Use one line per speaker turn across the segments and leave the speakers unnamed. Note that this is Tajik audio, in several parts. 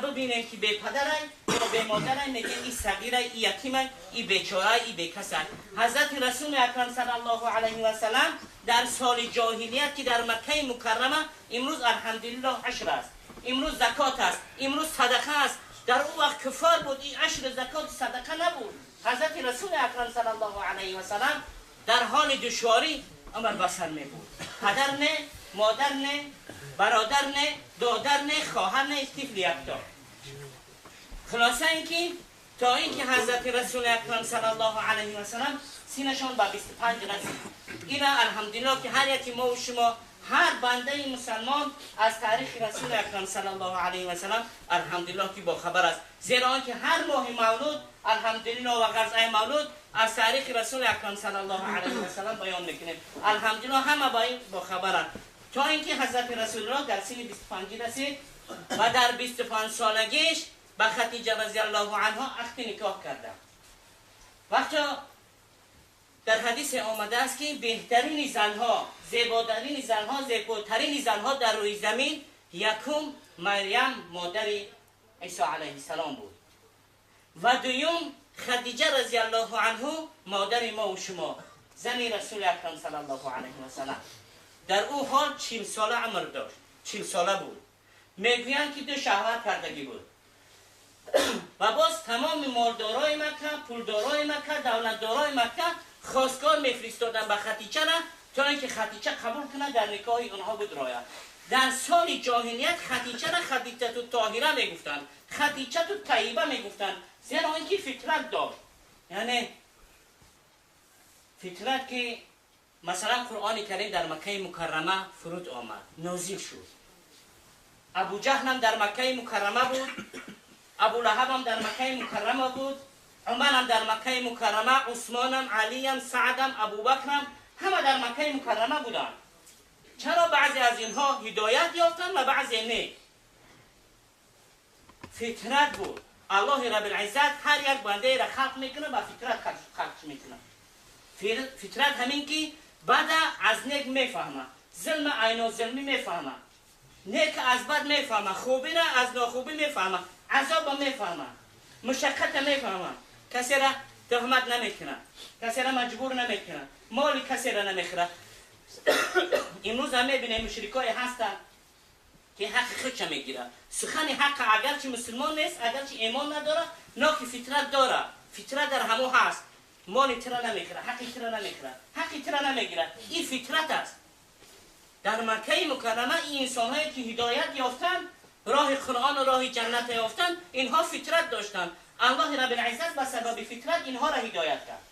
бибинем ки бепадарай ё бемодарай, мегӯем и сағирай, и ятимай, и бечорай, и бекасай. Ҳазрати Расули Акрам саллаллоҳу алайҳи васалам дар соли ҷоҳилият, ки дар Маккаи Мукаррама, имрӯз алҳамдулиллоҳ ашр аст, имрӯз закот аст, имрӯз садақа аст, дар он вақт куффор буд, ин ашр закот садақа набуд. Ҳазрати Расули Акрам саллаллоҳу алайҳи васалам дар ҳоли душворӣ умр ба сар мебурд. Падар не, модар не, бародар не, додар не, хоҳар не, тифли якто. Хулоса ин ки то ин ки ҳазрати Расули Акрам саллаллоҳу алайҳи васалам синашон ба 25 расид. Ина алҳамдулиллоҳ ки ҳар яки мо ва шумо, ҳар бандаи мусалмон аз таърихи Расули Акрам саллаллоҳу алайҳи васалам алҳамдулиллоҳ ки бохабар аст, зеро он ки ҳар моҳи мавлуд алҳамдулиллоҳ ва ғарзаи мавлуд аз таърихи Расули Акрам саллаллоҳу алайҳи васалам баён мекунем. Алҳамдулиллоҳ ҳама ба ин бохабаранд. То ин ки ҳазрати Расулуллоҳ дар синни 25 расид ва дар 25 солагиш ба Хатиҷа разияллоҳу анҳо ақди никоҳ карданд. Вақто дар ҳадисе омадааст, ки беҳтарини занҳо, зеботарини занҳо, зеботарини занҳо дар рӯи замин якум Марьям модари Исо алайҳиссалом буд ва дуюм Хадиҷа разияллоҳу анҳу модари мо ва шумо, зани Расули Акрам саллаллоҳу алайҳи васалам. Дар ӯ ҳол 40 сола умр дошт, 40 сола буд. Мегӯянд, ки ду шавҳар кардагӣ буд ва боз тамоми молдорои Макка, пулдорои Макка, давлатдорои Макка хостгор мефиристоданд ба Хатичара, то ин ки Хатича қабул кунад, дар никоҳи онҳо бидрояд. Дар соли ҷоҳилият Хатичара Хадиҷату Тоҳира мегуфтанд, Хадиҷату Таиба мегуфтанд, зеро ин ки фитрат дошт. Яъне фитрат ки масалан Қуръони Карим дар Маккаи Мукаррама фуруд омад, нозил шуд. Абуҷаҳлам дар Маккаи Мукаррама буд, Абулаҳабам дар Маккаи Мукаррама буд, Умарам дар Маккаи Мукаррама, Усмонам, Алиям, Саъдам, Абубакрам, ҳама дар Маккаи Мукаррама буданд. Чаро баъзе аз инҳо ҳидоят ёфтанд ва баъзе не? Фитрат буд. Аллоҳи Рабилиззат ҳар як бандаеро халқ мекунад, ба фитрат халқ мекунад. Фитрат ҳамин ки бада аз нек мефаҳмад, зулма айнозулмӣ мефаҳмад, нек аз бад мефаҳмад, хубира аз нохубӣ мефаҳмад, азоба мефаҳмад, мушаққата мефаҳмад, касера туҳмат намекунад, касера маҷбур намекунад, моли касера намехӯрад. Имрӯз ҳам мебинем, мушрикое ҳастанд, ки ҳаққи худша мегирад. Сухани ҳаққа, агарчи мусулмон нест, агарчи имон надорад, ноки фитрат дорад, фитрат дар ҳамо ҳаст, моли тира намехӯрад, ҳаққи тира намехӯрад, ҳаққи тира намегирад. Ин фитрат аст. Дар Маккаи Мукаррама ин инсонҳое ки ҳидоят ёфтанд, роҳи Қуръону роҳи ҷанната ёфтанд, инҳо фитрат доштанд. Аллоҳи Рабилиззат ба сабаби фитрат инҳоро ҳидоят кард.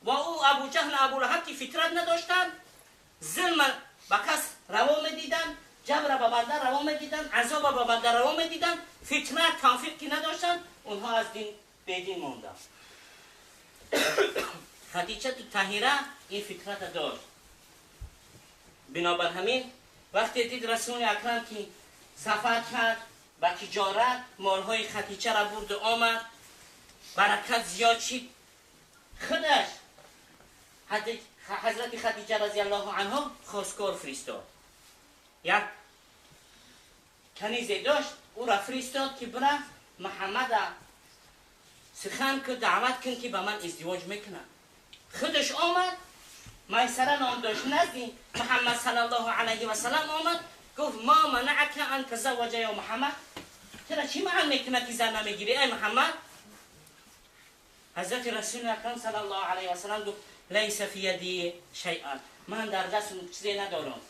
Ва ӯ Абуҷаҳл, Абулаҳаб ки фитрат надоштанд, зулма ба кас раво медиданд, ҷабра ба банда раво медиданд, азоба ба банда раво медиданд, фитрат тавфиқ ки надоштанд, онҳо аз дин бедин монданд. Хадичату Таҳира ин фитрата дошт. Бинобар ҳамин вақте дид Расули Акрам ки сафар кард ба тиҷорат, молҳои Хатичара бурду омад, баракат зиёд шид, худаш ҳазрати Хадиҷа разияллоҳу анҳо хостгор фиристод. Як канизе дошт, ӯра фиристод, ки бира Муҳаммада сухан ку, даъват кун, ки ба ман издивоҷ мекунад. Худаш омад, Майсара ном дошт, назди Муҳаммад саллаллоҳу алайҳи васалам омад, гуфт: «Ма манаъака ан тазавваҷа ё Муҳаммад? Тира чӣ маън мекунад, ки зан намегирӣ, ай Муҳаммад?» Ҳазрати Расули Акрам саллаллоҳу алайҳи васалам гуфт: «Лайса фи яди шайъан, ман дар дастам чизе надорам.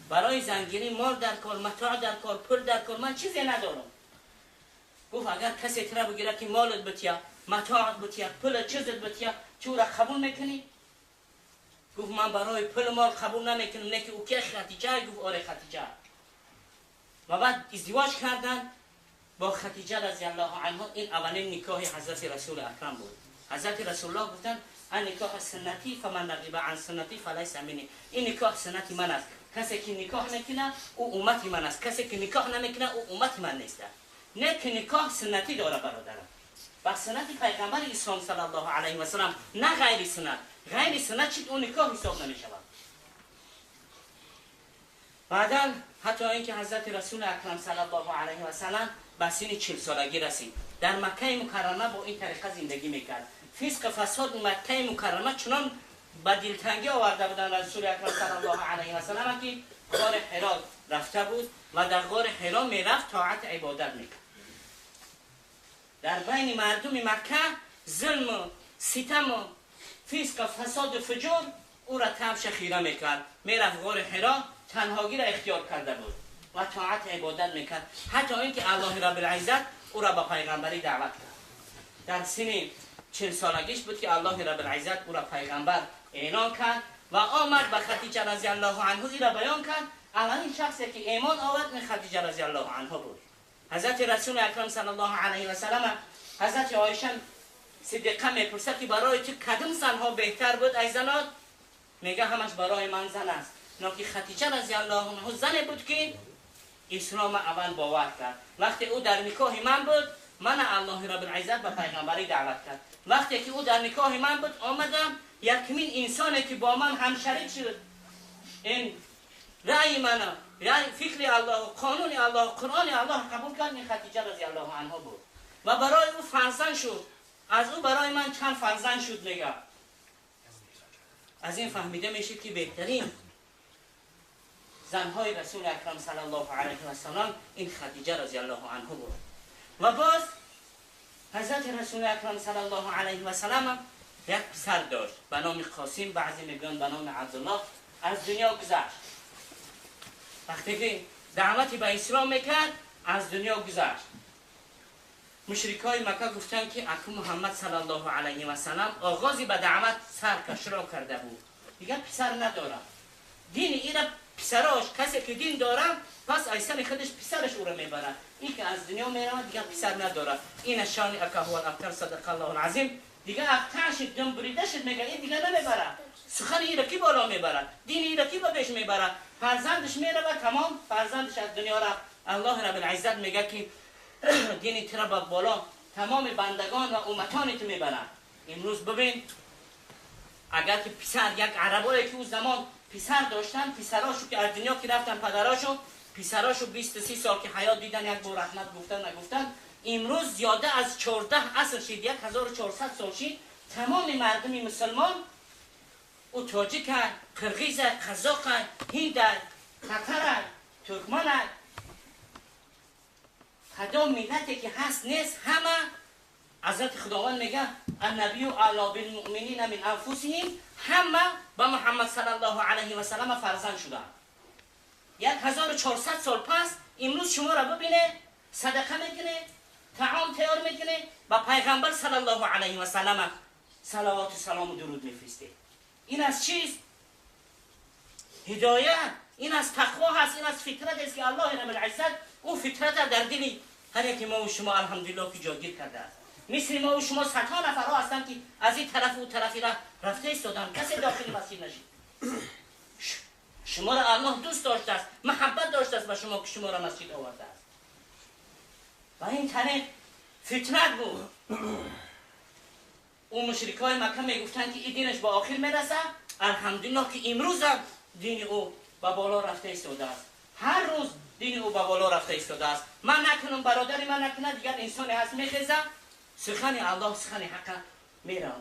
Барои зангирӣ мол дар кор, матоъ дар кор, пул дар кор, ман чизе надорам». Гуфт: «Агар касе тира бигирад, ки молат бития, матоат бития, пулат, чизат бития, чӣ ӯра қабул мекунӣ?» Гуфт: «Ман барои пул мол қабул намекунам, не ки ӯ ки Хатиҷа?» Гуфт: «Оре, Хатиҷа». Ва баъд издивоҷ карданд бо Хатиҷа разияллоҳу анҳо. Ин аввалин никоҳи ҳазрати Расули Акрам буд. Ҳазрати Расулуллоҳ гуфтанд: «Анникоҳ суннатӣ, фаман рағиба ан суннатӣ фалайса минни». Ин никоҳ суннати ман аст, касе ки никоҳ мекунад, ӯ уммати ман аст, касе ки никоҳ намекунад, ӯ уммати ман нест. Не ки никоҳ суннатӣ дора, бародарам, ба суннати пайғамбари ислом саллаллоҳу алайҳи васалам, на ғайри суннат. Ғайри суннат чи, ӯ никоҳ ҳисоб намешавад. بعدا حتی اینکه حضرت رسول اکرم صلی الله علیه و سلم به سن 40 سالگی رسید، در مکه مکرمه با این طریقه زندگی میکرد. فسق فساد مکه مکرمه چنان به دلتنگی آورده بودن رسول اکرم صلی الله علیه و سلم که غار حرا رفته بود و در غار حرا میرفت طاعت عبادت میکرد. در بین مردم مکه ظلم و ستم و فسق و فساد و فجور او را تمش خیره میکرد. میرفت غار حرا، تنهایی را اختیار کرده بود و طاعت عبادت میکرد، حتی اینکه الله رب العزت او را به پیغمبری دعوت کرد. در سن 40 سالگیش بود که الله رب العزت او را پیغمبر اعلان کرد و آمد به خدیجه رضی الله عنها را بیان کرد. اولین شخصی که ایمان آورد این خدیجه رضی الله عنها بود. حضرت رسول اکرم صلی الله علیه و سلم حضرت عایشه صدیقه میپرسد که برای تو کدام زنها بهتر بود ای زنات؟ میگه همش برای من زن است. ناکی خدیجه رضی الله عنها زن بود که اسلام اول باور کرد. وقتی او در نکاح من بود، من الله رب العزت به پیغمبری دعوت کرد. وقتی که او در نکاح من بود، آمدم یکمین انسانی که با من همشریک شد، این رأی من، رأی فکر الله، قانون الله، قرآن الله قبول کرد، این خدیجه رضی الله عنها بود و برای او فرزند شد. از او برای من چند فرزند شد. میگه از این فهمیده میشه که بهترین زنهای رسول اکرم صلی الله علیه و سلم این خدیجه رضی الله عنها بود. و باز حضرت رسول اکرم صلی الله علیه و سلم یک پسر داشت به نام قاسم، بعضی میگن به نام عبدالله، از دنیا گذشت. وقتی که دعوتی به اسلام میکرد از دنیا گذشت. مشرکای مکه گفتند که اکو محمد صلی الله علیه و سلم آغازی به دعوت سر شروع کرده بود، دیگه پسر نداره. دین اینا پسراش، کسی که دین داره پس ایسان خودش پسرش او را میبره. این که از دنیا میره دیگه پسر نداره. این شان اکه هو الابتر صدق الله العظیم. دیگه ابتر شد، دم بریده شد، میگه این دیگه نمیبره. سخن این کی بالا میبره، دین این کی به پیش میبره. فرزندش میره و تمام فرزندش از دنیا رفت. الله رب العزت میگه که دین ترا به بالا تمام بندگان و امتان تو میبره. امروز ببین اگر که پسر یک عربایی که او زمان پسر داشتن، پسراشو که از دنیا که رفتن پدراشو، پسراشو 23 سال که حیات دیدن یک بار رحمت گفتن نگفتن. امروز زیاده از 14 عصر شد، 1400 سال شد، تمام مردم مسلمان او تاجیک، قرقیز، قزاق، هند، تتر، ترکمن، کدام ملتی که هست نیست، همه حضرت خداوند میگه النبی اعلی بالمؤمنین من انفسهم، همه با محمد صلی الله علیه و سلم فرزند شدن. 1400 سال پس امروز شما را ببینه صدقه میکنه، طعام تیار میکنه، با پیغمبر صلی الله علیه و سلم صلوات و سلام و درود میفرسته. این از چیست؟ هدایت. این از تقوا هست، این از فطرت است که الله رب العزت او فطرت در دل هر یک ما و شما الحمدلله که جاگیر کرده است. مثل ما و شما صدها نفرها هستند که از این طرف و اون طرفی را رفته ایستادن، کسی داخل مسجد نشید. شما را الله دوست داشته است، محبت داشته است به شما که شما را مسجد آورده است. و این طریق فطرت بود. او مشرکای مکه میگفتند که این دینش به آخر میرسه. الحمدلله که امروز هم دین او به بالا رفته ایستاده است. هر روز دین او به بالا رفته ایستاده است. من نکنم، برادر من نکنه، دیگر انسانی هست میخیزه سخن الله سخن حق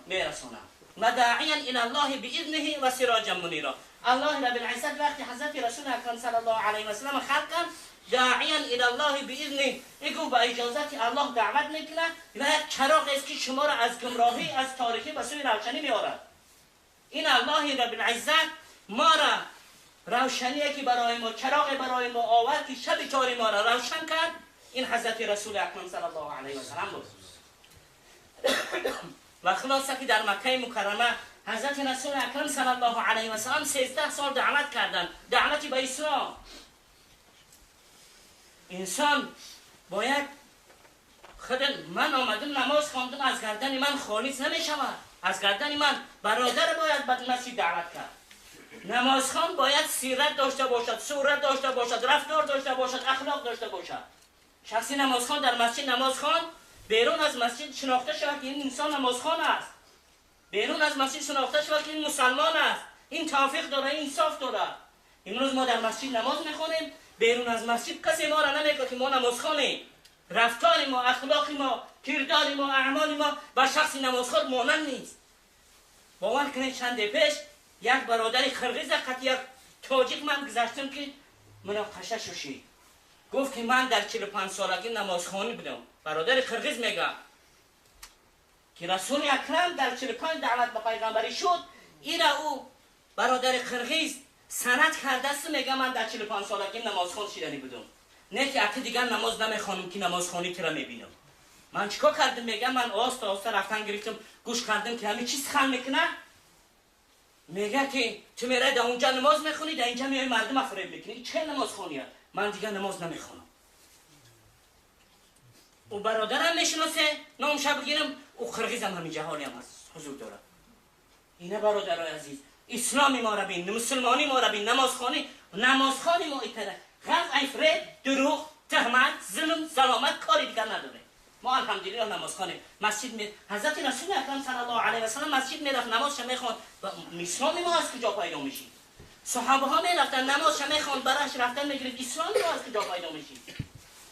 میرسانه. و داعیا الی الله باذنه و سراجا منیرا. الله رب العزت وقتی حضرت رسول اکرم صلی الله علیه و سلم خلق کرد، داعیا الی الله باذنه، ایگو با اجازت الله دعوت میکنه و یک چراغ است که شما را از گمراهی از تاریکی به سوی روشنی میآورد. این الله رب العزت ما را روشنی که برای ما چراغ برای ما آورد که شب تاری ما را روشن کرد، این حضرت رسول اکرم صلی الله علیه و سلم بود. و خلاصه که در مکه مکرمه حضرت رسول اکرم صلی الله علیه و سلم 13 سال دعوت کردند، دعوت به اسلام. انسان باید خود من آمدم نماز خواندم، از گردن من خالص نمیشود، از گردن من برادر باید به مسجد دعوت کرد. نمازخوان باید سیرت داشته باشد، صورت داشته باشد، رفتار داشته باشد، اخلاق داشته باشد. شخصی نمازخوان در مسجد نمازخوان، بیرون از مسجد شناخته شود که این انسان نمازخوان است. بیرون از مسجد شناخته شود که این مسلمان است، این توفیق داره، این انصاف داره. امروز ما در مسجد نماز میخوانیم، بیرون از مسجد کسی ما را نمیگه که ما نماز خوانیم. رفتار ما، اخلاق ما، کردار ما، اعمال ما با شخص نمازخوان مانند نیست. باور کنید چند پیش یک برادر قرقیز قط یک تاجیک من گذشتم که مناقشه شد. گفت که من در 45 سالگی نمازخوانی بودم. برادر قرقیز میگه که رسول اکرم در 45 دعوت به پیغمبری شد، ایرا او برادر قرقیز سند کرده است، میگه من در 45 سالگی نمازخوان شدنی بودم. نه که اکی دیگر نماز نمیخوانم که نمازخوانی تو را میبینم. من چیکار کردم؟ میگه من آسته آسته رفتن گرفتم، گوش کردم که همین چیز سخن میکنه. میگه که تو میره در اونجا نماز میخونی، در اینجا میای مردم فریب میکنی. چه نمازخوانیه؟ من دیگه نماز نمیخونم. او برادرم میشناسه، نامش بگیرم، او قرقیز هم همین جهانی هم هست، حضور داره. اینه برادرای عزیز، اسلام ما را بین، مسلمانی ما را بین، نمازخوانی، نمازخوانی ما ایتره غرض افراد، دروغ، تهمت، ظلم، ظلامت کاری دیگر نداره. ما الحمدلله نمازخانه مسجد می حضرت رسول اکرم صلی الله علیه و سلم مسجد میرفت، نمازش میخوند. اسلام ما از کجا پیدا میشه؟ صحابه ها میرفتن نمازش میخوند، براش رفتن میگرفت. اسلام ما از کجا پیدا میشه؟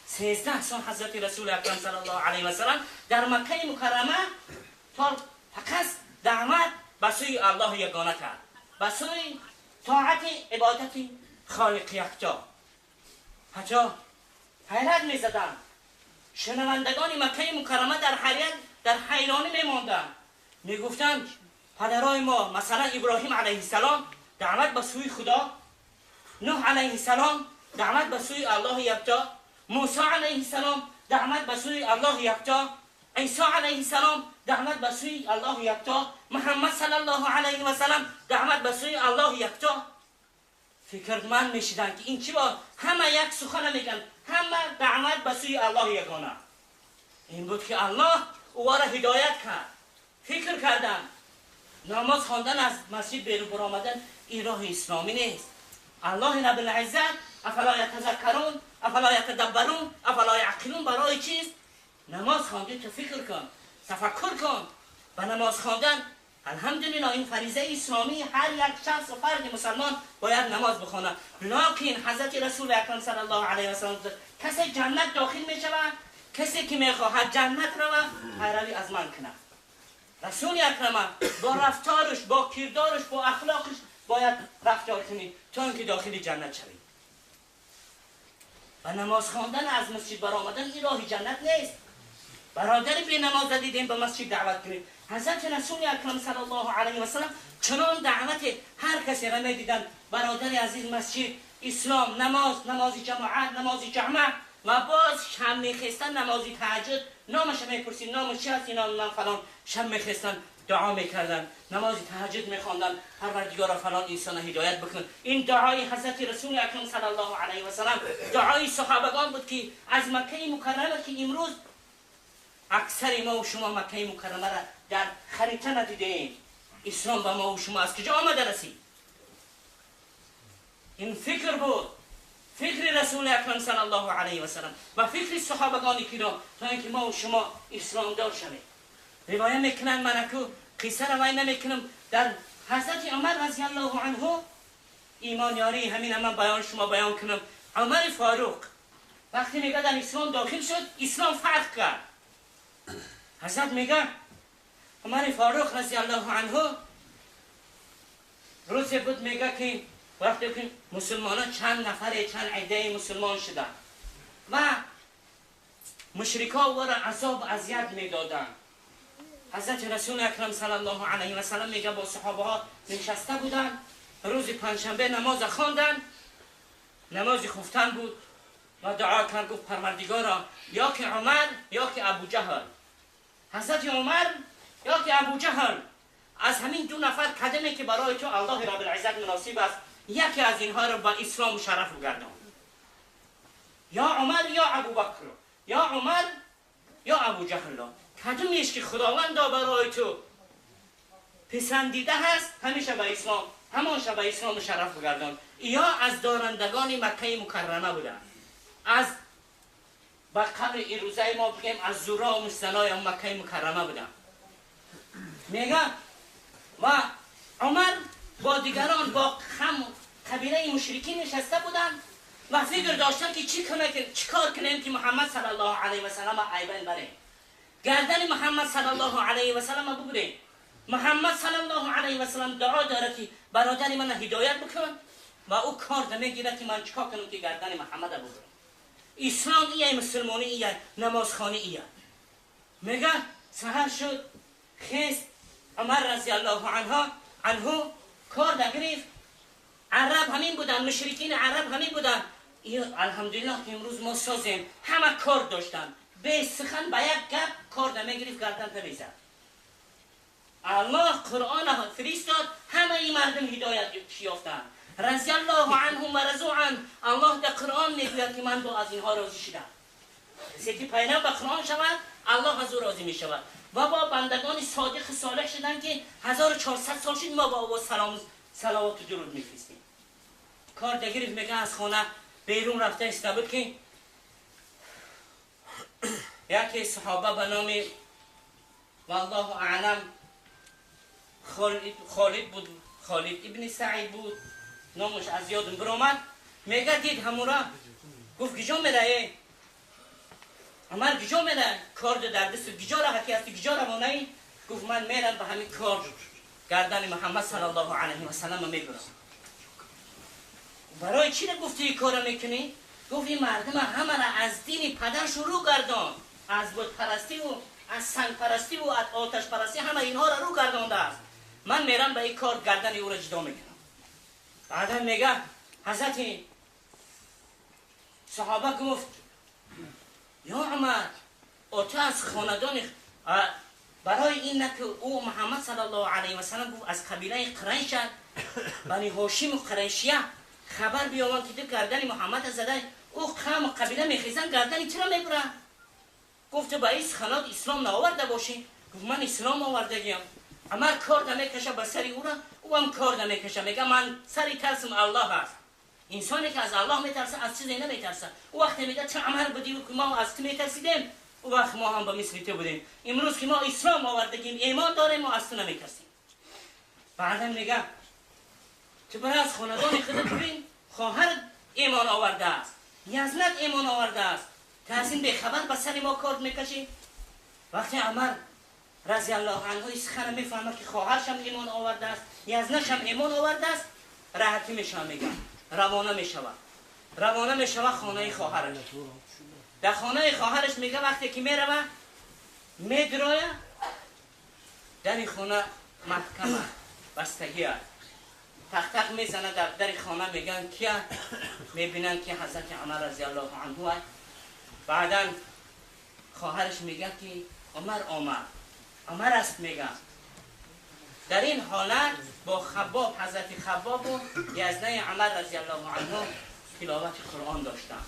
13 سال حضرت رسول اکرم صلی الله علیه و سلم در مکه مکرمه تا فقط دعوت به سوی الله یگانه کرد، به سوی طاعت عبادت خالق یکتا. حتی حیرت میزدن شنوندگان مکه مکرمه، در حیرانی میماندند. میگفتند پدرای ما، مثلا ابراهیم علیه السلام دعوت به سوی خدا، نوح علیه السلام دعوت به سوی الله یکتا، موسی علیه السلام دعوت به سوی الله یکتا، عیسی علیه السلام دعوت به سوی الله یکتا، محمد صلی الله علیه و سلم دعوت به سوی الله یکتا. فکرمند میشدن که این چی با همه یک سخن میگن، همه دعوت به سوی الله یگانه. این بود که الله او را هدایت کرد. فکر کردن نماز خواندن از مسجد بیرون برآمدن این راه اسلامی نیست. الله رب العزت افلا یتذکرون افلا یتدبرون افلا یعقلون برای چیست؟ نماز خواندی تو فکر کن، تفکر کن. و نماز خواندن الحمدلله این فریضه اسلامی، هر یک شخص و فرد مسلمان باید نماز بخواند. لکن حضرت رسول اکرم صلی الله علیه و سلم کسی جنت داخل می شود، کسی که میخواهد جنت رود پیروی از من کند. رسول اکرم با رفتارش، با کردارش، با اخلاقش باید رفتار کنی تا اینکه داخل جنت شوی. و نماز خواندن از مسجد برآمدن این راه جنت نیست. برادر بی نماز دیدیم به مسجد دعوت کنیم. حضرت رسول اکرم صلی الله علیه و سلم چنان دعوت هر کسی را میدیدن، برادر عزیز مسجد، اسلام، نماز، نماز جماعت، نماز جمع، و باز شب میخستن نماز تهجد، نامش میپرسید نامش چی هست، اینا من فلان، شب میخستن دعا میکردن، نماز تهجد میخواندن، پروردگارا فلان انسان هدایت بکن. این دعای حضرت رسول اکرم صلی الله علیه و سلم، دعای صحابگان بود که از مکه مکرمه که امروز اکثر ما و شما مکه مکرمه را در خریطه ندیدیم، اسلام به ما و شما از کجا آمده رسید؟ این فکر بود، فکر رسول اکرم صلی الله علیه و سلم و فکر صحابگان کرام تا اینکه ما و شما اسلام دار شویم. روایه میکنن، من اکو قصه روایه نمیکنم، در حضرت عمر رضی الله عنه ایمان یاری، همین من بیان شما بیان کنم. عمر فاروق وقتی میگه در اسلام داخل شد، اسلام فرق کرد. حضرت میگه عمر فاروق رضی الله عنه روزی بود، میگه که وقتی که مسلمان ها چند نفر چند عده مسلمان شدن و مشرکا او را عذاب اذیت میدادن، حضرت رسول اکرم صلی الله علیه و سلم میگه با صحابه ها نشسته بودن، روز پنجشنبه نماز خواندن، نماز خفتن بود و دعا کرد، گفت پروردگارا یا که عمر یا که ابو جهل. حضرت عمر یا که ابو جهل، از همین دو نفر کدمی که برای تو الله رب العزت مناسب است، یکی از اینها را با اسلام شرف بگردان، یا عمر یا ابو بکر، یا عمر یا ابو جهل، کدومیش که خداوند برای تو پسندیده هست همیشه به اسلام، همان شب به اسلام شرف بگردان. یا از دارندگان مکه مکرمه بودن، از به قبر این روزه ما بگیم از زورا و مستنای مکه مکرمه بودن. میگه و عمر با دیگران با خم قبیله مشرکین نشسته بودن و فکر داشتن که چی کنه، چیکار کنیم که محمد صلی الله علیه و سلم عیبن بریم، گردن محمد صلی الله علیه و سلم ببریم. محمد صلی الله علیه و سلم دعا داره که برادر من هدایت بکن و او کار میگیره که من چیکار کنم که گردن محمد ببرم. اسلام ایه، مسلمانی ایه، نمازخانی ایه. میگه سحر شد، خیست عمر رضی الله عنه کار گرفت. عرب همین بودن، مشرکین عرب همین بودن. الحمدلله که امروز ما سازیم، همه کار داشتن، به سخن به یک گپ کار نمیگرفت، گردن نمیزد. الله قرآن فرستاد، همه این مردم هدایت یافتن. رضی الله عنهم و رضوا عنه. الله در قرآن میگوید که من با از اینها راضی شدم. کسی که پیرو به قرآن شود، الله از او راضی می شود. و با بندگان صادق صالح شدن که 1400 سال شد ما با او سلام صلوات و درود میفرستیم. کار گرفت، میگه از خانه بیرون رفته ایسته بود که یکی صحابه به نام والله اعلم خالد بود، خالد ابن سعید بود، نامش از یادم برآمد. میگه دید همورا، گفت کجا میره؟ عمر کجا میره؟ کار در دست کجا راحتی هستی، کجا روانه ای؟ گفت من میرم به همین کار گردن محمد صلی الله علیه و سلم میبرم. برای چی گفتی این کارو میکنی؟ گفت این مردم همه را از دین پدر شروع گردان، از بت پرستی و از سنگ پرستی و از آتش پرستی، همه اینها را رو گردانده است. من میرم به این کار گردن او را جدا میکنم. بعدا میگه حضرت صحابه گفت یا عمر، تو از خاندان برای این نه که او محمد صلی الله علیه و سلم گفت از قبیله قریش بنی هاشم و قریشیه خبر بیاوان که تو گردن محمد زده، او قوم قبیله میخیزن گردن چرا میبرن؟ گفت تو به این سخنات اسلام نآورده باشی؟ گفت من اسلام آوردگیم. عمر کار نمیکشه به سر او را، او هم کار نمیکشه. میگه من سری ترسم الله است. انسانی که از الله میترسه از چیزی نمیترسه. او وقتی میگه چه عمل بودی که ما از تو میترسیدیم، او وقت ما هم به مثل تو بودیم. امروز که ما اسلام آوردگیم، ایمان داریم، ما از تو نمیترسیم. بعدا میگه تو برای از خاندان خودت ببین، خواهر ایمان آورده است، یزنت ایمان آورده است، تو از این بیخبر به سر ما کارد میکشی؟ وقتی عمر رضی الله عنه سخن میفهمه که خواهرش هم ایمان آورده است، یزنش هم ایمان آورده است، راحتی میشه. میگه روانه میشود، روانه میشود خانه خواهرش. در خانه خواهرش میگه وقتی که میروه میدرایه، در خانه محکمه بستگی است، تق تق میزنه در در خانه. میگن کیه؟ میبینن که حضرت عمر رضی الله عنه. بعدا خواهرش میگه که عمر آمد، عمر است. میگه در این حالت با خباب، حضرت خباب و یزنه عمر رضی الله عنه تلاوت قرآن داشتن.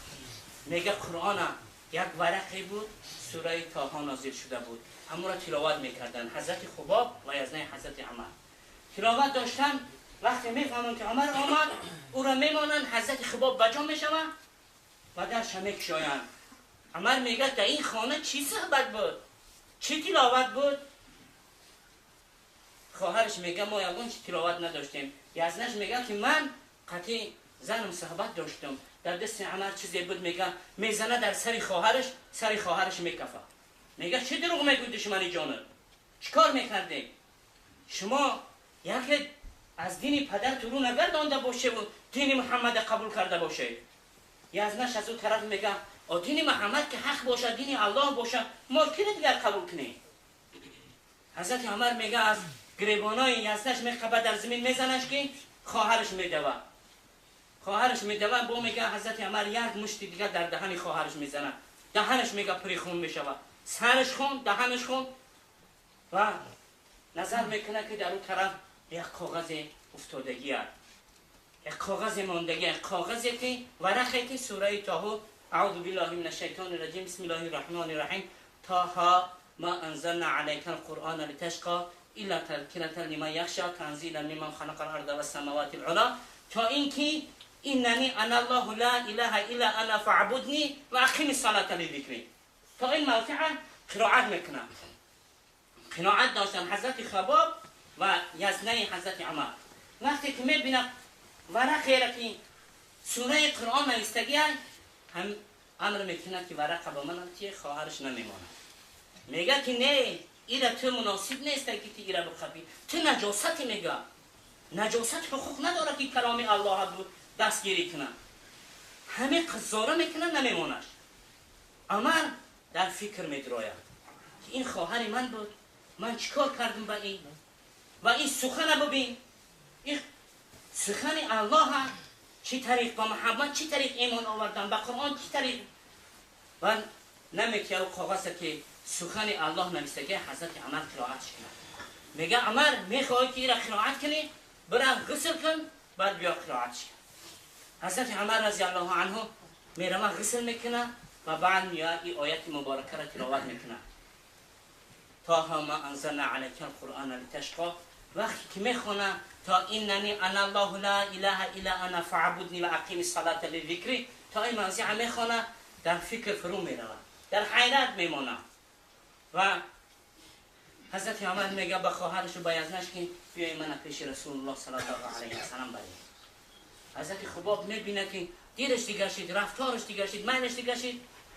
میگه قرآن یک ورقی بود، سوره طه نازل شده بود، همون را تلاوت میکردن حضرت خباب و یزنه حضرت عمر تلاوت داشتن. وقتی میفهمن که عمر آمد، او را میمانند، حضرت خباب بجا میشود و درش میکشایند. عمر میگه در این خانه چی صحبت بود، چی تلاوت بود؟ خواهرش میگه ما یگان چی تلاوت نداشتیم. یزنش میگه که من قطعی زنم صحبت داشتم، در دست عمر چیزی بود. میگه میزنه در سر خواهرش، سر خواهرش میکفه. میگه چه دروغ میگوی دشمنی جانب، چیکار میکردی؟ شما یکی از دین پدر تو رو نگردانده باشه و دین محمد قبول کرده باشه. یزنش از اون طرف میگه دین محمد که حق باشه، دین الله باشه، ما کی دیگر قبول کنیم؟ حضرت عمر میگه از گریبانای یزنش میخبه در زمین میزنش که خواهرش میدوه، خواهرش میدوه. با میگه حضرت عمر یک مشت دیگه در دهن خواهرش میزنه، دهنش میگه پری خون میشوه، سرش خون، دهنش خون. و نظر میکنه که در اون طرف یک کاغذ افتادگی است، یک کاغذ ماندگی، یک کاغذی که ورقی که سوره طه، اعوذ بالله من الشیطان الرجیم، بسم الله الرحمن الرحیم، طه ما انزلنا علیک القرآن لتشقى الا تذکرة لمن یخشى تنزیلا ممن خلق الارض والسماوات العلى، تا اینکه اننی انا الله لا اله الا انا فاعبدنی و اقیم الصلاة لذکری. تا این موقع قرائت میکنه. قناعت داشتن حضرت خباب و یزنه حضرت عمر. وقتی که میبینه ورقی را که سوره قرآن نوشتگی هم امر میکنه که ورقه به من تیه، خواهرش نمیمانه. میگه که نه، ایره تو مناسب نیست که تو ایره بخپی، تو نجاست. میگه نجاست حقوق نداره که کلام الله دستگیری کنه. همه قزاره میکنه، نمیمونش. عمر در فکر میدراید که این خواهر من بود، من چیکار کردم به این؟ و این سخن ببین، این سخن الله چی طریق با محمد چی طریق ایمان آوردن به قرآن چی طریق. و نمیکه او کاغذ که سخن الله نوشته حضرت عمر قرائت کنه. میگه عمر میخوای که ایرا قرائت کنی، برم غسل کن، بعد بیا قرائت کن. حضرت عمر رضی الله عنه میرمه غسل میکنه و بعد میاد این آیت مبارکه را تلاوت میکنه. طه ما انزلنا علیک القرآن لتشقا. وقتی که میخونه تا اننی انا الله لا اله الا انا فاعبدنی و اقیم الصلاة لذکری، تا این موضع میخونه در فکر فرو میرود، در حیرت میمانه. و حضرت عمر میگه به خواهرش و به که بیای من پیش رسول الله صلی الله علیه و سلم بریم. حضرت خباب میبینه که دیرش دیگر شد، رفتارش دیگر شد، میلش دیگر شد.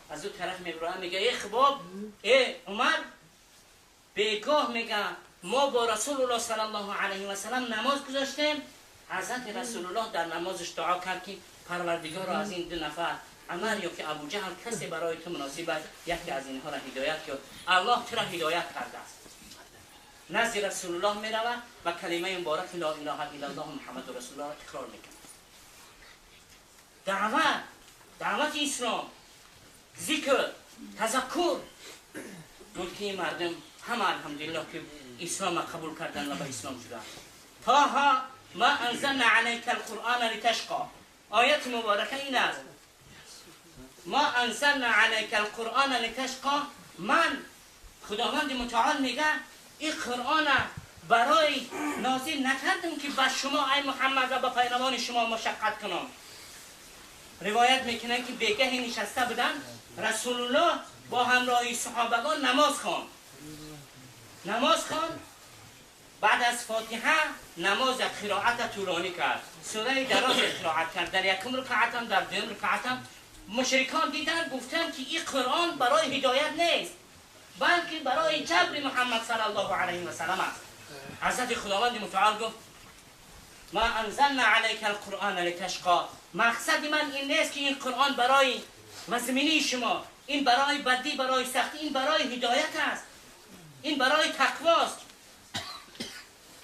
از او طرف میبره میگه ای خباب، ای عمر، بیگاه میگه ما با رسول الله صلی الله علیه و سلم نماز گذاشتیم. حضرت رسول الله در نمازش دعا کرد که پروردگار را از این دو نفر عمر یا که ابو جهل کسی برای تو مناسب است، یکی از اینها را هدایت کرد. الله تو را هدایت کرده است. نزد رسول الله میرود و کلمه مبارک لا اله الا الله محمد رسول الله را تکرار میکند. دعوت، دعوت اسلام، ذکر، تذکر بود که مردم همه الحمدلله که اسلام قبول کردن و به اسلام شدن. طه ما انزلنا علیک القرآن لتشقا. آیت مبارکه این است: ما انزلنا علیک القرآن لتشقا. من خداوند متعال میگه این قرآن برای نازل نکردم که به شما ای محمد و به پیروان شما مشقت کنم. روایت میکنن که بیگه نشسته بودن، رسول الله با همراهی صحابگان نماز خواند. نماز خواند، بعد از فاتحه نماز قرائت طولانی کرد، سوره دراز قرائت کرد. در یکم رکعت هم در دوم رکعت هم مشرکان دیدن، گفتن که این قرآن برای هدایت نیست، بلکه برای جبر محمد صلی الله علیه و سلم است. حضرت خداوند متعال گفت ما انزلنا علیک القرآن لتشقا. مقصد من این نیست که این قرآن برای مزمینی شما، این برای بدی، برای سختی، این برای هدایت است، این برای تقواست.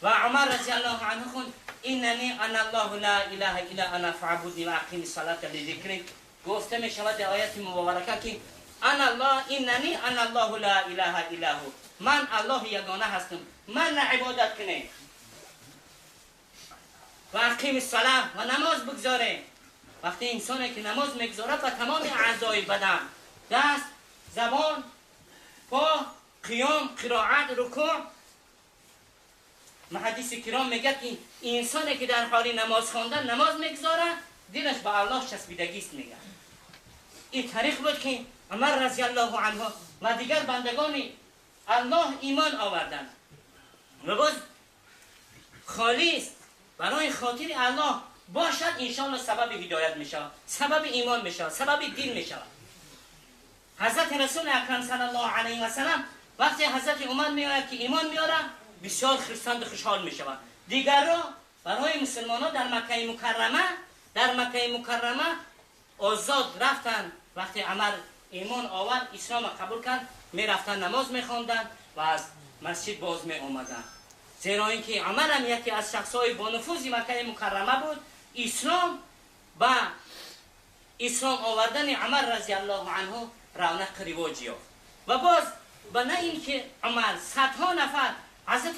و عمر رضی الله عنه خوند اننی انا الله لا اله الا انا فاعبدنی و اقیم الصلاة لذکری. گفته می شود آیت مبارکه که انا الله اننی انا الله لا اله الا هو، من الله یگانه هستم، من را عبادت کنه و اقیم الصلاة و نماز بگذاره. وقتی انسانی که نماز میگذاره و تمام اعضای بدن، دست، زبان، پا، قیام، قرائت، رکوع، محدث کرام میگه که انسانی که در حال نماز خواندن نماز میگذاره دلش به الله چسبیدگی است. میگه این طریق بود که عمر رضی الله عنه و دیگر بندگان الله ایمان آوردند و باز خالص برای خاطر الله باشد، انشاءالله سبب هدایت میشود، سبب ایمان میشود، سبب دین میشود. حضرت رسول اکرم صلی الله علیه و سلم وقتی حضرت عمر میآید که ایمان میاره، بسیار خرسند خوشحال میشود. دیگر را برای مسلمان ها در مکه مکرمه، در مکه مکرمه آزاد رفتن. وقتی عمر ایمان آورد، اسلام قبول کرد، میرفتن نماز میخواندن و از مسجد باز می آمدن. زیرا اینکه عمر هم یکی از شخصهای با نفوذ مکه مکرمه بود. اسلام با اسلام آوردن عمر رضی الله عنه رونق رواج یافت. و باز و نه اینکه عمر، صدها نفر، حضرت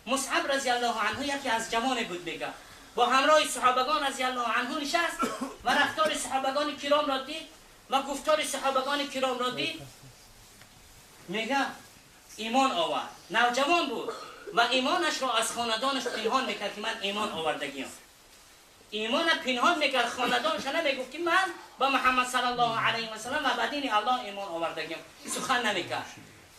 مصعب رضی الله عنه یکی از جوان بود، میگه با همراه صحابگان رضی الله عنه نشست و رفتار صحابگان کرام را دید و گفتار صحابگان کرام را دید، میگه ایمان آورد. نوجوان بود و ایمانش را از خاندانش پنهان میکرد که من ایمان آوردگیم. ایمان پنهان میکرد، خاندانش نمیگفت که من با محمد صلی الله علیه و سلم و به دین الله ایمان آوردگیم، سخن نمیکرد.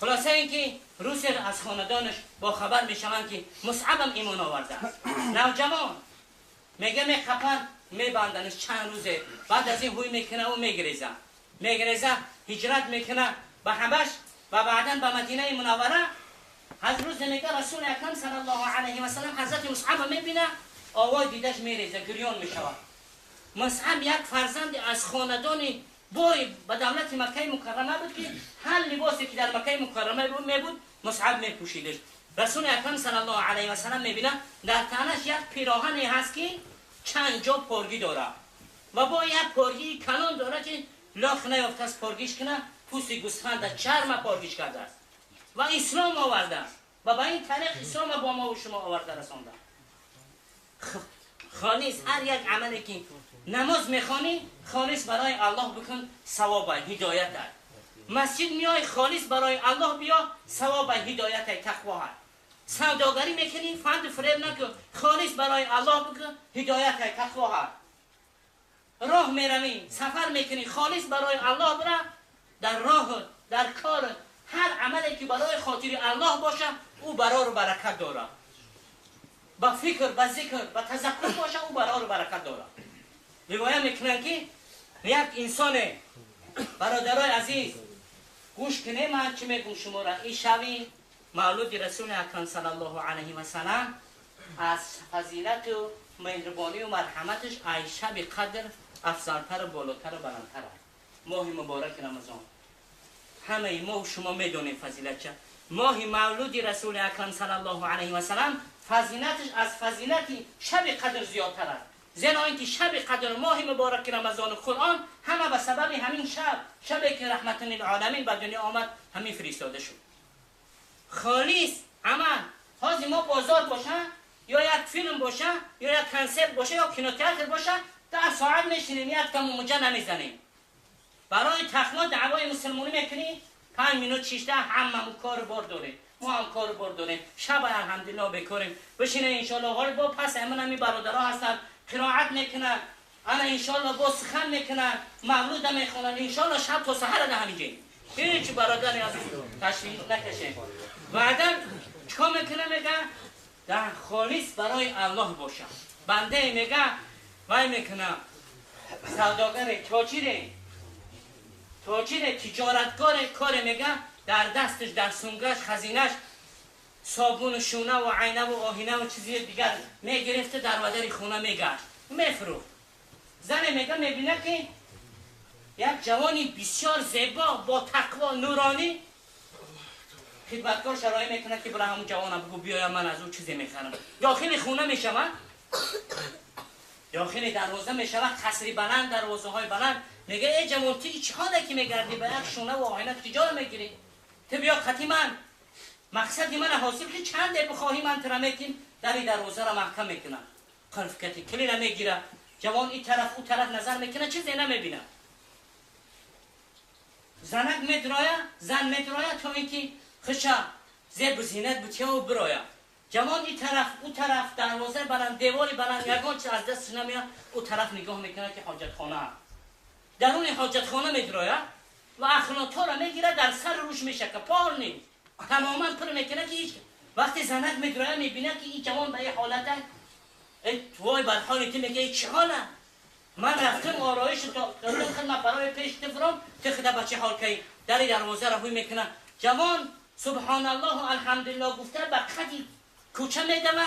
خلاصه اینکه روز از خاندانش با خبر میشوند که مصعب هم ایمان آورده است. نوجوان میگه میخپن میبندنش چند روزه. بعد از این هوی میکنه و میگریزه، هجرت میکنه به حبش و بعدا به مدینه منوره. از روز میگه رسول اکرم صلی الله علیه و سلم حضرت مصعب میبینه، آوای دیدش میریزه، گریان میشود. مصعب یک فرزند از خاندان بای به دولت مکه مکرمه بود که هر لباسی که در مکه مکرمه بود مصعب میپوشیدش. رسول اکرم صلی الله علیه و سلم میبینه در تنش یک پیراهنی هست که چند جا پرگی داره و با یک پرگی کلان داره که لاخ نیافته است پرگیش کنه، پوست گوسفند چرم پرگیش کرده است و اسلام آورده است و با این طریق اسلام با ما و شما آورده رسانده. خالص هر یک عملی که نماز میخوانی خالص برای الله بکن، ثواب هدایت است. مسجد میای خالص برای الله بیا، ثواب هدایت تقوا است. سوداگری میکنی فند فریب نکن، خالص برای الله بکن، هدایت تقوا است. راه میروی سفر میکنی خالص برای الله برا، در راه در کار هر عملی که برای خاطر الله باشه او برار برکت داره. با فکر با ذکر با تذکر باشه او برار برکت داره. روایت میکنن که یک انسان، برادرای عزیز گوش کنه من چی میگم شما را، این شبی مولود رسول اکرم صلی الله علیه و سلم از فضیلت و مهربانی و مرحمتش ای شب قدر افضلتر و بالاتر و بلندتر است. ماه مبارک رمضان همه ما و شما میدونیم فضیلت چه. ماه مولود رسول اکرم صلی الله علیه و سلم فضیلتش از فضیلت شب قدر زیادتر است. زیرا اینکه شب قدر ماه مبارک رمضان و قرآن همه به سبب همین شب، شبی که رحمت للعالمین به دنیا آمد، همین فرستاده شد. خالص عمل حاضر ما بازار باشه یا یک فیلم باشه یا یک کنسرت باشه یا کینو تئاتر باشه، 10 ساعت میشینیم یک تا موجه نمیزنیم. برای تخما دعوای مسلمانی میکنی 5 minute 6 همه کار بار داره، ما هم کار بار داریم. شب الحمدلله بکنیم بشینه انشالله. حالا با پس امن همی برادرها هستن قرائت میکنن، انا انشالله با سخن میکنن، مولود میخونن، انشالله شب تا سحر ده همینجا. هیچ برادر عزیز تشویق نکشه. بعدا چیکار میکنه؟ میگه در خالص برای الله باشه. بنده میگه وای میکنه سوداگر تاجر تجارتکار کار میگه در دستش در سنگش خزینش صابون و شونه و عینه و آهینه و چیزی دیگر میگرفته، در ودر خونه میگشت میفروخت. زن میگه میبینه که یک جوانی بسیار زیبا با تقوا نورانی خدمتکار شرایط میکنه که برای همون جوانم بگو بیایم من از او چیزی میخرم. داخل خونه میشود، داخل دروازه میشود، قصری بلند، دروازه های بلند. میگه ای جوان تو چه حاله که میگردی به یک شونه و آهینه تجار میگیری؟ تو بیا خطی من، مقصد من حاصل که چند بخواهی من ترا میتیم. در این دروازه را محکم میکنه، قلف کتی کلی نمیگیره. جوان این طرف او طرف نظر میکنه چیزی نمیبینه. زنک میدرایه، زن میدرایه تا اینکه خشا زیب و زینت بتیه و برایه. جوان این طرف او طرف دروازه بلند، دیواری بلند، یگان چیز از دستش نمیاد. او طرف نگاه میکنه که حاجت خانه، درون حاجت خانه میدرایه و اخلاطا را میگیره در سر روش میشه که پار نیست، تماما پر میکنه که هیچ. وقتی زنک میدرایه میبینه که این جوان به این حالت، وای بر حالی تو، میگه چه حاله؟ من رفتم آرایش تا دادم خدمت برای پیش تفرام تو خدا بچه حال کی در دروازه را هوی میکنه. جوان سبحان الله و الحمدلله گفته به قدی کوچه میدوه،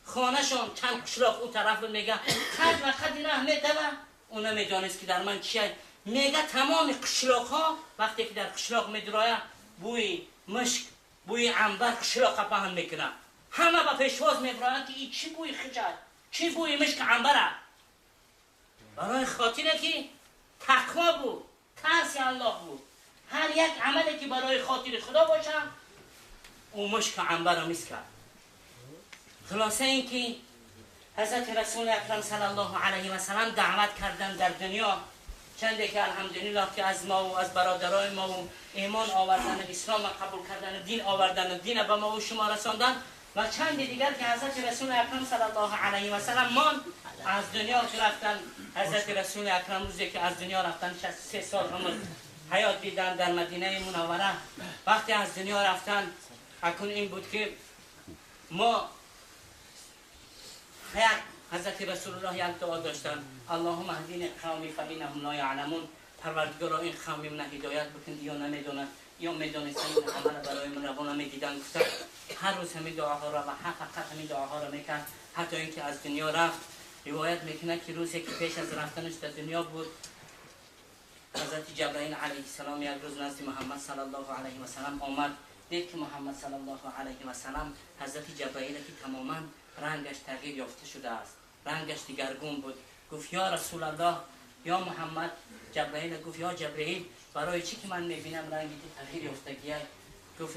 خانهشان چند قشلاق او طرف میگه قد و قدی ره میدوه. او نمیدانست که در من چیه. میگه تمام قشلاق ها وقتی که در قشلاق میدرایه بوی مشک بوی عنبر قشلاق پهن میکنه. همه به پیشواز میبرایند که این چی بوی خجل، چی بوی مشک عنبره. برای خاطر که تقوا بود، ترس الله بود. هر یک عملی که برای خاطر خدا باشه او مشک عنبر را میز کرد. خلاصه این که حضرت رسول اکرم صلی الله علیه و سلم دعوت کردن در دنیا چنده که الحمدلله که از ما و از برادرای ما و ایمان آوردن، اسلام قبول کردن، دین آوردن، دین به ما و شما رساندن و چند دیگر که حضرت رسول اکرم صلی الله علیه و سلم مان از دنیا رفتن. حضرت رسول اکرم روزی که از دنیا رفتن 63 سال عمر حیات دیدن در مدینه منوره. وقتی از دنیا رفتن اکنون این بود که ما یک حضرت رسول الله یک دعا داشتن، اللهم اهدین قومی فانهم لا یعلمون. پروردگارا این قوم من هدایت بکن، یا نمیدونن یا میدونستن این عمل برای من روانه میدیدن. گفتن هر روز همین دعاها را و فقط همین دعاها را میکرد حتی اینکه از دنیا رفت. روایت میکنه که روزی که پیش از رفتنش در دنیا بود، حضرت جبرائیل علیه السلام یک روز نزد محمد صلی الله علیه و سلم آمد. دید که محمد صلی الله علیه و سلم حضرت جبرائیل که تماما رنگش تغییر یافته شده است، رنگش دیگرگون بود. گفت یا رسول الله، یا محمد. جبرائیل گفت یا جبرائیل، برای چی که من میبینم رنگی تغییر یافتگیه؟ گفت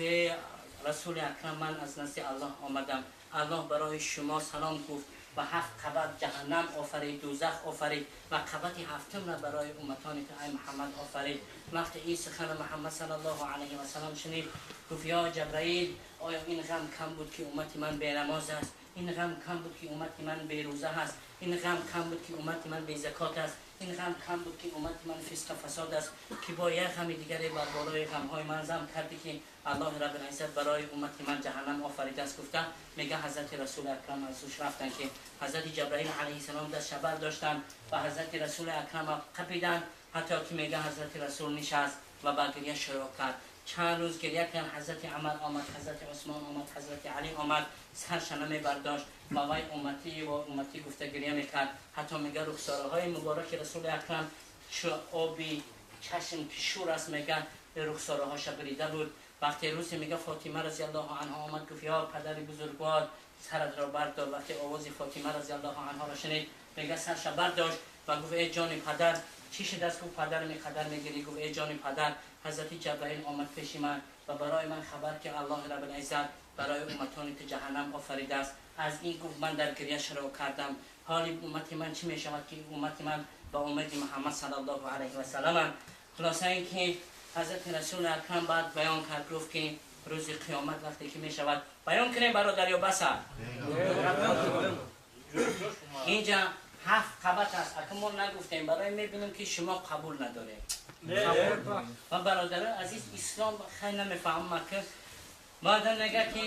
رسول اکرم، من از نزد الله آمدم، الله برای شما سلام گفت و 7 قبط جهنم آفرید، دوزخ آفرید و قبط 7 را برای امتان که ای محمد آفرید. وقتی این سخن محمد صلی الله علیه و سلم شنید، گفت یا جبرائیل، آیا این غم کم بود که امت من بی نماز است؟ این غم کم بود که امت من بی روزه است؟ این غم کم بود که امت من بی زکات است؟ این غم کم بود که امت من فسق فساد است؟ که با یک غم دیگری بر بالای غمهای من زم کردی که الله رب العزت برای امت من جهنم آفریده است. گفته میگه حضرت رسول اکرم از اوش رفتن که حضرت جبرائیل علیه السلام دست شبر داشتن و حضرت رسول اکرم قپیدن، حتی که میگه حضرت رسول نشست و با گریه شروع کرد. چند روز گریه کرد. حضرت عمر آمد، حضرت عثمان آمد، حضرت علی آمد، سرش نمی برداشت و وای امتی و امتی گفته گریه میکرد. حتی میگه رخساره های مبارک رسول اکرم چو آبی چشم کشور است، میگه رخساره هاش بریده بود. وقتی روزی میگه فاطمه رضی الله عنها آمد، گفت یا پدر بزرگوار، سرت را بردار. وقتی آواز فاطمه رضی الله عنها را شنید، میگه سرش برداشت و گفت ای جان پدر، چی شده است؟ گفت پدر می قدر میگیری. گفت ای جان پدر، حضرت جبرائیل آمد پیش من و برای من خبر که الله رب العزت برای امتان که جهنم آفریده است. از این گفت من در گریه شروع کردم. حال امت من چی میشود که امت من با امت محمد صلی الله علیه و سلم. خلاصه اینکه حضرت رسول اکرم بعد بیان کرد، گفت که روز قیامت وقتی که میشود بیان کنیم برادر یا بس. اینجا 7 قبط است. اگه ما نگفتیم برای میبینیم که شما قبول ندارید. و برادر عزیز، اسلام خیلی نمیفهمم که بعدا نگه که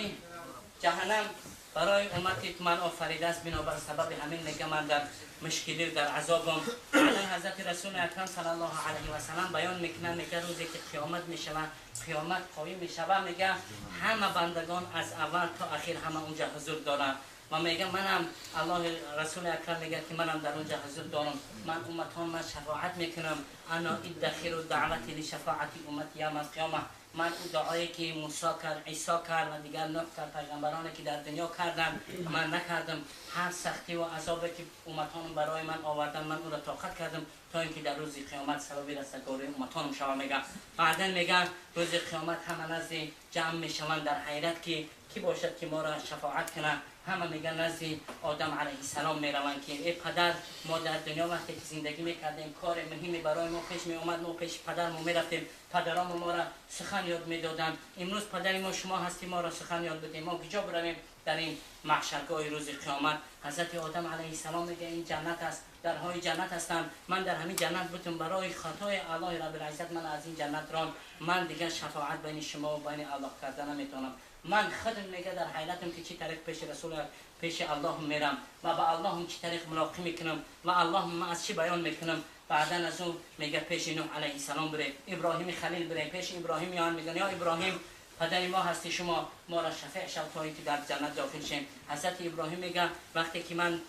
جهنم برای امتی من آفریده است، بنابر سبب همین میگه من در مشکلی در عذابم. بعدا حضرت رسول اکرم صلی الله علیه و سلم بیان میکنه، میگه روزی که قیامت میشود، قیامت قایم میشود، میگه همه بندگان از اول تا اخیر همه اونجا حضور دارند. و میگه منم، الله رسول اکرم میگه که منم در اونجا حضور دارم، من امتان من شفاعت میکنم. انا ادخر دعوتی لشفاعت امتی یوم القیامه. من او دعایی که موسی کرد، عیسی کرد و دیگر نوح کرد، پیغمبرانی که در دنیا کردن من نکردم. هر سختی و عذابی که امتانم برای من آوردن من او را طاقت کردم تا اینکه در روز قیامت سبب رستگاری امتانم شوم. میگه بعدا میگه روز قیامت همه نزد جمع میشوند در حیرت که کی باشد که ما را شفاعت کنه. همه میگن نزد آدم علیه السلام میروند که ای پدر، ما در دنیا وقتی که زندگی میکردیم کار مهمی برای ما پیش می اومد، ما پیش پدرمون میرفتیم، پدرام ما را سخن یاد میدادن. امروز پدر ما شما هستی، ما را سخن یاد بدیم، ما کجا برویم در این محشرگاه روز قیامت؟ حضرت آدم علیه السلام میگه این جنت است، درهای جنت هستند، من در همین جنت بودم، برای خطای الله رب العزت من از این جنت ران، من دیگر شفاعت بین شما و بین الله کردن نمیتونم. من خودم میگه در حیرتم که چی طریق پیش رسول پیش الله میرم و با الله هم چی طریق ملاقی میکنم و الله من از چی بیان میکنم. بعدا از اون میگه پیش نوح علیه السلام بره، ابراهیم خلیل بره، پیش ابراهیم میان میگن یا ابراهیم پدر ما هستی، شما ما را شفیع شو تا اینکه در جنت داخل شیم. حضرت ابراهیم میگه وقتی که من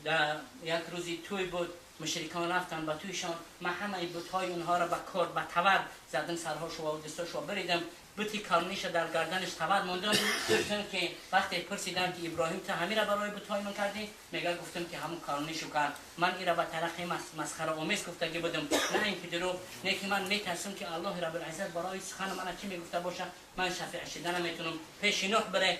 در یک روزی توی بود، مشرکان رفتن با تویشان، من همه بت‌های اونها را با کار با تبر زدم، سرهاش و دستاش رو بریدم، بتی کارنیش در گردنش تبر موندم. گفتم که وقتی پرسیدم که ابراهیم تو همین را برای بت‌های من کردی؟ میگه گفتم که همون کارنیشو کرد. من این را به طرف مسخره آمیز گفتگی بودم، نه اینکه دروغ، نه که من میترسم که الله رب العزت برای سخن من چی میگفته باشه، من شفیع شدن نمیتونم. پیش نوح بره،